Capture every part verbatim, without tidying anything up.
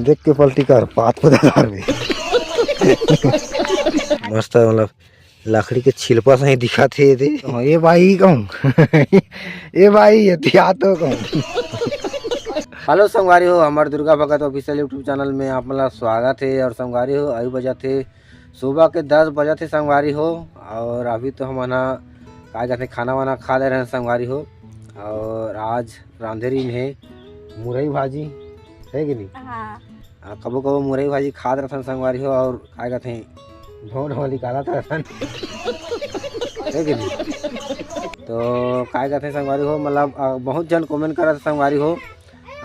देख के पलटी कर, पात पता धार में। मस्त, मतलब, लकड़ी के छिलपा सही दिखत हे दे। हाँ, ए भाई कहूँ। ए भाई, ये तिया तो कहूँ। हेलो संगवारी हो, हमर Durga Bhagat official YouTube channel में आप मन ला स्वागत हे। और संगवारी हो, अभी बजत हे सुबह के दस बजत हे संगवारी हो। और अभी तो हमन ह का कहते, खाना वाना खा ले रहे हैं संगवारी हो। और आज रांधे रहिन हे मुरई भाजी, है कि नहीं? हाँ। आ, कबो कबो मुरई भाजी खात रहथन संगवारी हो, और काय कथे, ढोंढ हो निकालत रहथन। है कि नहीं? तो काय कथे संगवारी हो, मतलब, आ, बहुत जन कमेंट करत हे संगवारी हो,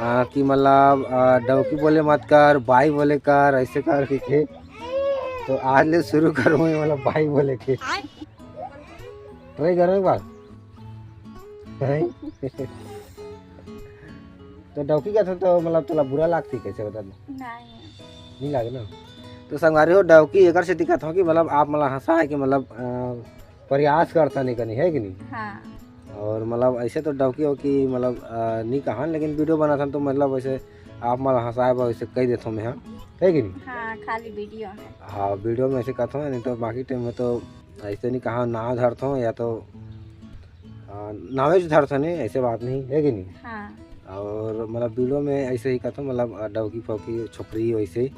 आ, कि मतलब, आ, डौकी बोले मत कर, बाई बोले कर, ऐसे कर के। तो आज ले शुरू करूँ, मतलब, बाई बोले के। ट्राई करो एक बार। हैं? तो डौकी का था तो मतलब तोला बुरा लागती कैसे, बता दे। नहीं। नहीं लागे ना। तो संगवारी हो, डौकी एकर से दिक्कत हो कि मतलब आप मतलब हंसा है कि मतलब, अ, प्रयास करता नहीं कनी, है कि नहीं? हाँ। और मतलब ऐसे तो डौकी हो कि मतलब, अ, नहीं कहा, लेकिन वीडियो बनाथन तो मतलब वैसे आप मतलब हंसाए बर वैसे कह देथो मैं, हाँ, है कि नहीं? हाँ, खाली वीडियो है। हाँ, वीडियो में ऐसे कहथो, नहीं तो बाकी टाइम में तो ऐसे नहीं कहा, नाव धरथो या तो, आ, नावेज धरथो नहीं, ऐसे बात नहीं है कि नहीं? हाँ। और मतलब वीडियो में ऐसे ही कहथो, मतलब, आ, डौकी फौकी छोकरी वैसे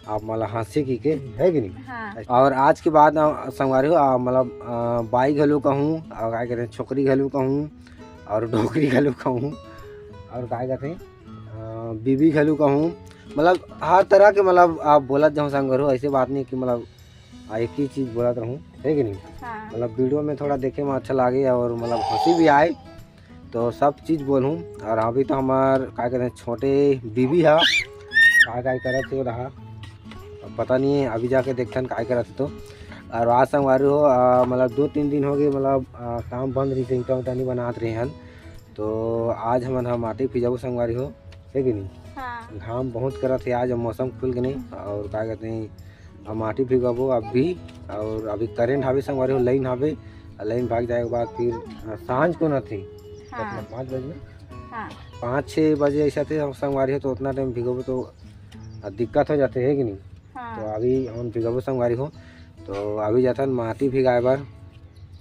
आप मतलब हंसी की के, है कि नहीं? हाँ। और आज के बाद, आ, संगवारी हो, आ, मतलब, आ, बाई घलो कहूँ, और काय कहते हैं, छोकरी घलो कहूँ, और डोकरी घलो कहूँ, और काय कहते हैं, आ, बीबी घलो कहूँ, मतलब हर तरह के, मतलब, आप बोलत जाओ संगवारी हो, ऐसे बात नहीं कि मतलब आ, एक ही चीज बोलत रहूँ, है कि नहीं? हाँ। मतलब वीडियो में थोड़ा देखे में अच्छा लागे और मतलब हंसी भी आए, तो सब चीज बोलूँ। और अभी तो हमार का कहते हैं, छोटे बीबी हा, का का करत हे रहा, अब पता नहीं है, अभी जाके देखथन का करत हे तो। और आज संगवारी हो, आ, मतलब दो तीन दिन हो गए, मतलब, आ, काम बंद रही थे, ईंटा उटा नहीं बनात रहे हन। तो आज हमन ह माटी फिजाबो संगवारी हो, है कि नहीं? हाँ। घाम बहुत करत हे आज, मौसम खुल के नहीं, और का कहते हैं, अब माटी भिगाबो अब भी। और अभी करेंट हावे संगवारी हो, लाइन हावे, लाइन भाग जाए के बाद फिर, अ, सांझ को न थे, हाँ। कितना, पाँच बजे? हाँ। पाँच छः बजे ऐसा थे हम संगवारी हो, तो उतना टाइम भिगाबो तो, अ, दिक्कत हो जाते है कि नहीं? हाँ। तो अभी हम भिगाबो संगवारी हो, तो अभी जाथन माटी भिगाए बर।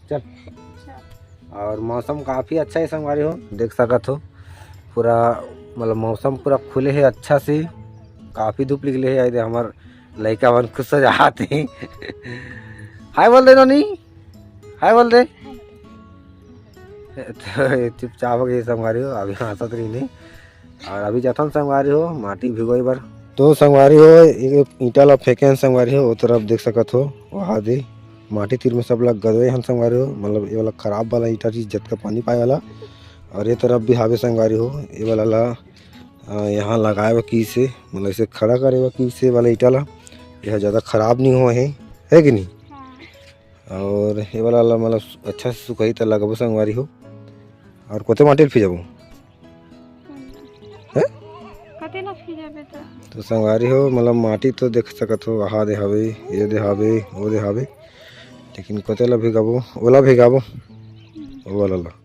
चल। चल। और मौसम काफी अच्छा है संगवारी हो, देख सकत हो पूरा, मतलब मौसम पूरा खुले है अच्छा से, काफी धूप निकले है। ये दे हमर लइका मन खुश हो जात हे। हाय बोल दे नोनी, हाय बोल दे। तो ये चुपचाप हो गई संगवारी हो, अभी हंसत रही नहीं। और अभी जाथन संगवारी हो माटी भिगोई बर। तो संगवारी हो, एक ईंटा ला फेंके हन संगवारी हो, वो तरफ देख सकत हो, वहाँ दे माटी तीर में सब ला गदे हन संगवारी हो, मतलब ये वाला खराब वाला ईंटा चीज जतका पानी पाए वाला, और ये तरफ भी हावे संगवारी हो, ये वाला ला, अ, यहाँ लगाए बर की से, मतलब इसे खड़ा करे बर की से वाला ईंटा ला, यह ज्यादा खराब नहीं हुआ है, है कि नहीं? हाँ। और ये वाला ला मतलब अच्छा से सुखाई त लगबो संगवारी हो, और कोते माटी ल फिजाबो? हैं? कते ला फिर जाबे तो? तो संगवारी हो, मतलब माटी तो देख सकत हो, आहा दे हवे, ये दे हवे, वो दे हवे, लेकिन कोते ला भिगाबो, ओला भिगाबो, वो वाला ला,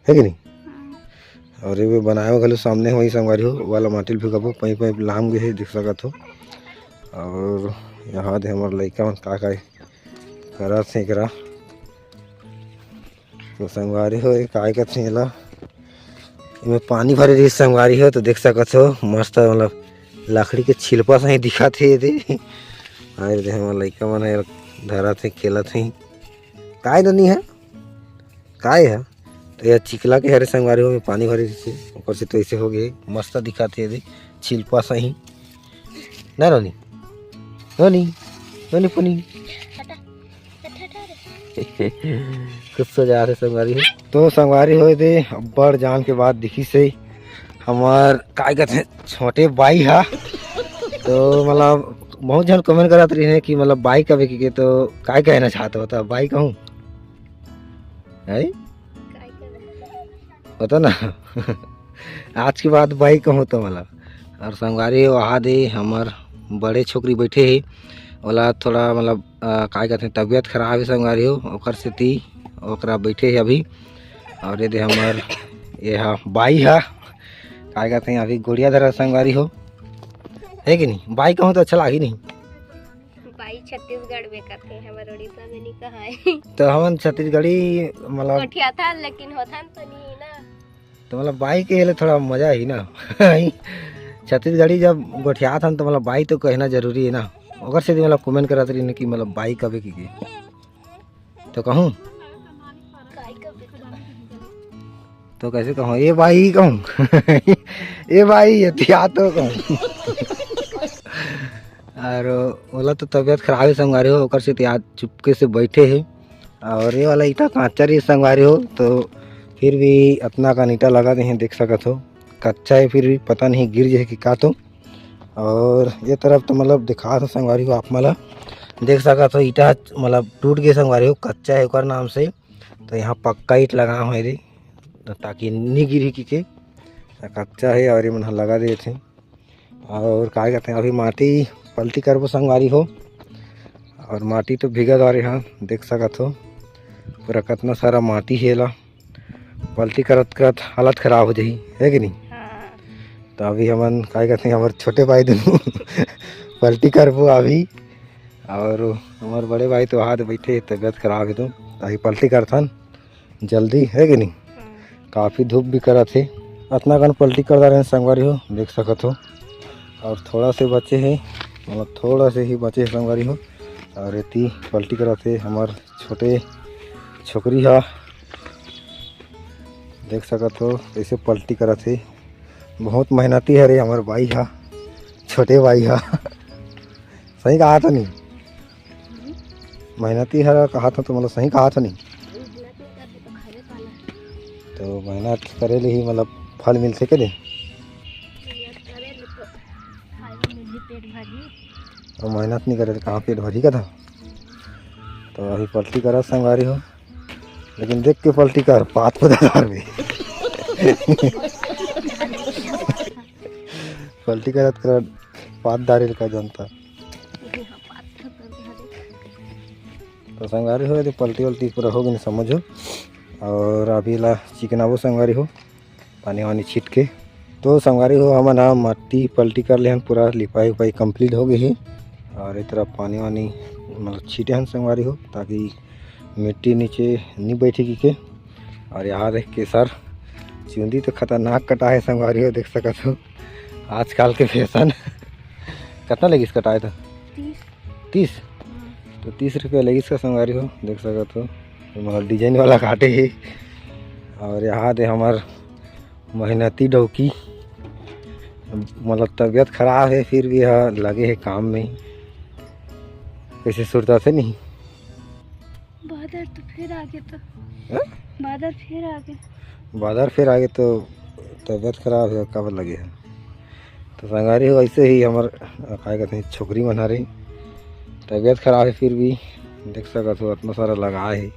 है कि नहीं? हाँ। और ये भी बनाए घलो सामने हो, वही संगवारी हो, वाला माटी ल भिगाबो, पाइप वाइप लाम गए है, देख सकत हो। और यहाँ दे हमार लइका मन का का करत हे एकरा। तो संगवारी हो, ये काय कथे एला, एमे पानी भरे रहिस संगवारी हो, तो देख सकत हो मस्त, मतलब लकड़ी के छिलपा सही दिखत हे ये दे। आए दे हमर लइका मन हे, धरत हे, खेलत हे। काय ननी हे? काय हे? तो ये चिकला के हरे संगवारी हो, में पानी भरे रहिस हे, ऊपर से तो ऐसे हो गए, मस्त दिखत हे ये दे, छिलपा सही। ना नोनी? नोनी? नोनी पुनी? खुश हो जा रहे संगवारी हो। तो संगवारी हो दे, अब्बड़ जान के बाद दिखिस हे हमर, काय कहते, छोटे बाई हा। तो मतलब बहुत जन कमेंट करत रही है कि मतलब बाई कबे की के, तो काय कहना चाहत हो, तो बाई कहूँ? है? बता ना। आज के बाद बाई कहूँ तो मतलब। और संगवारी हो, वहाँ दे हमर बड़े छोकरी बैठे हे, ओला थोड़ा मतलब, अ, काय कहते, तबीयत खराब है संगवारी हो, ओकर सेती ओकरा बैठे हे अभी। और ये दे हमर, ये हा बाई हा, काय कहते, अभी गोड़िया धरा संगवारी हो। है कि नहीं? बाई कहूँ तो अच्छा लागी नहीं। बाई छत्तीसगढ़ में कथे, हमर उड़ीसा में नहीं कहाए। तो हमन छत्तीसगढ़ी मतलब गोठियाथन, लेकिन होथन तो नहीं ना। तो मतलब बाई के ले थोड़ा मजा ही ना। छत्तीसगढ़ी जब गोठियाथन तो मतलब बाई तो कहना जरूरी है ना। ओकर से भी मतलब कमेंट करत रही कि मतलब बाई कबे की, की। तो कहूँ? तो कैसे कहूँ? ए बाई कहूँ। ए बाई, एतिया तो कहूँ। और ओला तो तबीयत खराब है संगवारी हो, ओकर से तो आज चुपके से बैठे है। और ये वाला ईटा कांचा रही संगवारी हो, तो फिर भी अतना का ईटा लगा दे हैं, देख सकत हो। कच्चा है, फिर भी पता नहीं गिर जाए कि का तो। और ये तरफ तो मतलब दिखा दो संगवारी हो, आप मला देख सकत हो, ईटा मतलब टूट गए संगवारी हो, कच्चा है ओकर नाम से। तो यहाँ पक्का ईट लगा हुए रे, तो ताकि नी गिरी की के, तो कच्चा है और ये मन ह लगा देते हैं। और का कहते हैं, अभी माटी पलटी करबो संगवारी हो। और माटी तो भीगा दारे हा, देख सकत हो पूरा कितना सारा माटी है ला। पलटी करत करत हालत खराब हो जाही, है कि नहीं? हाँ। तो अभी हमन का कहते हैं, हमर छोटे भाई दोनों पलटी करबो अभी। और हमर बड़े भाई तो हाथ बैठे, तबीयत खराब है, तो अभी पलटी करथन जल्दी, है कि नहीं? हाँ। काफ़ी धूप भी करत है। अतना कन पलटी कर रहे हैं संगवारी हो, देख सकत हो। और थोड़ा से बचे है, मतलब थोड़ा से ही बचे है संगवारी हो। और एती पलटी करत है हमर छोटे छोकरी हा, देख सकत हो कैसे पलटी करत है। बहुत मेहनती हरे हमर बाई हा, छोटे बाई हा। सही कहा था नहीं? मेहनती हर कहा था तो मतलब सही कहा था नहीं? तो मेहनत करे ले ही मतलब फल मिलथे के दे। और मेहनत नहीं करे तो कहाँ पेट भरी का था? तो अभी पलटी करा संगवारी हो, लेकिन देख के पलटी कर, पात पदार में। पलटी करत करत पात डारे का जनता। तो संगवारी हो, यदि पलटी वलटी पूरा हो गई समझो। और अभी ला चिकनाबो संगवारी हो, पानी वानी छीट के। तो संगवारी हो, हमन हा मट्टी पलटी कर लेहन, पूरा लिपाई उपाई complete हो गई है। और ए तरफ पानी वानी मतलब छीटे हन संगवारी हो, ताकि मिट्टी नीचे नी बैठे की के। और यहाँ देख के सर चुंदी तो खतरनाक कटा है संगवारी हो, देख सकत हो आजकल के फैशन। कितना लगिस कटाए तो? तीस। तीस? हाँ। तो तीस रुपया लगिस का संगवारी हो, देख सकत हो। ये मतलब डिजाइन वाला काटे है। और यहाँ दे हमर मेहनती डौकी, मतलब तबीयत खराब है फिर भी यहाँ लगे है काम में। कैसे सुरता से नहीं? बादर तो फिर आगे तो। हाँ? बादर फिर आगे। बादर फिर आगे तो तबीयत खराब है, काबर लगे है। तो संगवारी हो, ऐसे ही हमर, का कहते हैं, छोकरी मन हरे, तबीयत खराब है फिर भी देख सकत हो इतना सारा लगाए है।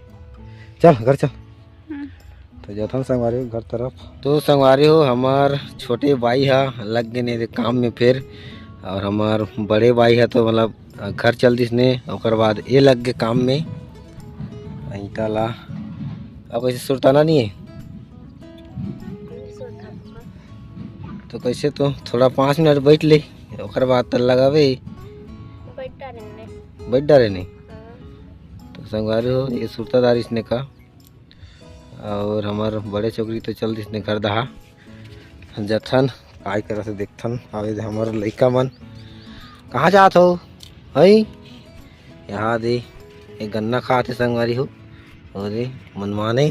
चल घर चल। हम्म। तो जथन संगवारी हो घर तरफ। तो संगवारी हो, हमार छोटे बाई हा लग गए ने काम में फिर, और हमार बड़े बाई हा तो मतलब घर चल दिस ने, ओकर बाद ये लग गए काम में। ईटा ला अब ऐसे सुरताना नहीं है। तो कैसे तो थोड़ा पाँच मिनट बैठ ले, ओकर बाद तल लगावे। बैठ डारे ने। बैठ डारे ने। हाँ। तो संगवारी हो, ये सुरता दारिस ने का, और हमार बड़े छोकरी तो चल दिस ने घर दहा। जथन काय करत हे देखथन। आवे दे हमर लइका मन, कहाँ जात हो? हई, यहाँ दे एक गन्ना खात हे संगवारी हो, और ये मनमाने,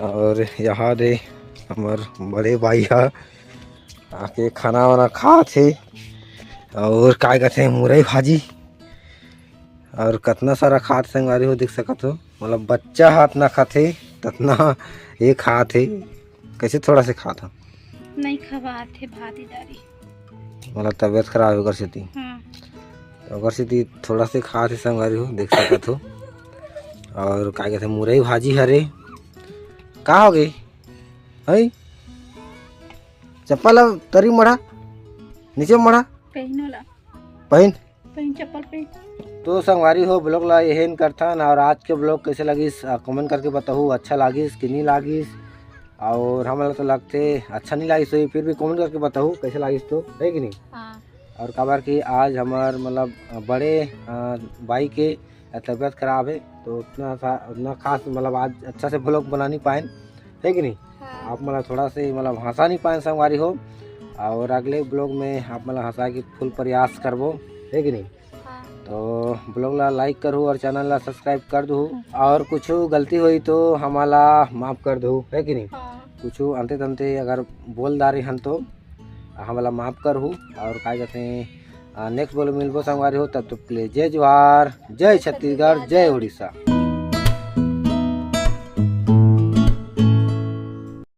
और यहाँ दे हमर बड़े भाई हा आके खाना वाना खात हे, और काय कहते हैं, मुरई भाजी, और कतना सारा खात संगवारी हो, देख सकत हो, मतलब बच्चा हाथ ना खाथे, ततना ये खात हे। कैसे थोड़ा से खात हो? नहीं खवात हे भारी डारी। मतलब तबीयत खराब हे ओकर सेती। हाँ। तो ओकर सेती थोड़ा से खात हे संगवारी हो, देख सकत हो। और का कहथे, मुरई भाजी हरे। का हो गई? हई? चप्पल अब तरी मड़ा, नीचे मड़ा। पहनो ला। पहन। पहन चप्पल पहन। तो संगवारी हो, vlog ला यही करथन। और आज के vlog कैसे लगिस, आ, comment करके बताहू, अच्छा लागिस कि नहीं लागिस। और हमला तो लगथे अच्छा नहीं लागिस होही, फिर भी comment करके बताहू कैसे लागिस, तो है कि नहीं? हाँ। और काबर कि आज हमर मतलब बड़े अ, भाई के तबीयत खराब है, तो उतना सा उतना खास मतलब आज अच्छा से ब्लॉग बना नहीं पाएन, है कि नहीं? हाँ। आप मतलब थोड़ा से मतलब हंसा नहीं पाएन संगवारी हो, और अगले ब्लॉग में आप मतलब हंसा के फुल प्रयास करबो, है कि नहीं? हाँ। तो ब्लॉग ला लाइक करहू और चैनल ला सब्सक्राइब कर दहू, और कुछ गलती होई तो हमला माफ कर दहू, है कि नहीं? हाँ। कुछ अंते तंते अगर बोल डारे हन तो हमला माफ करहू, और का कहते हैं, नेक्स्ट ब्लॉग मिलबो संगवारी हो, तब तक के लिए जय जोहार, जय छत्तीसगढ़, जय उड़ीसा।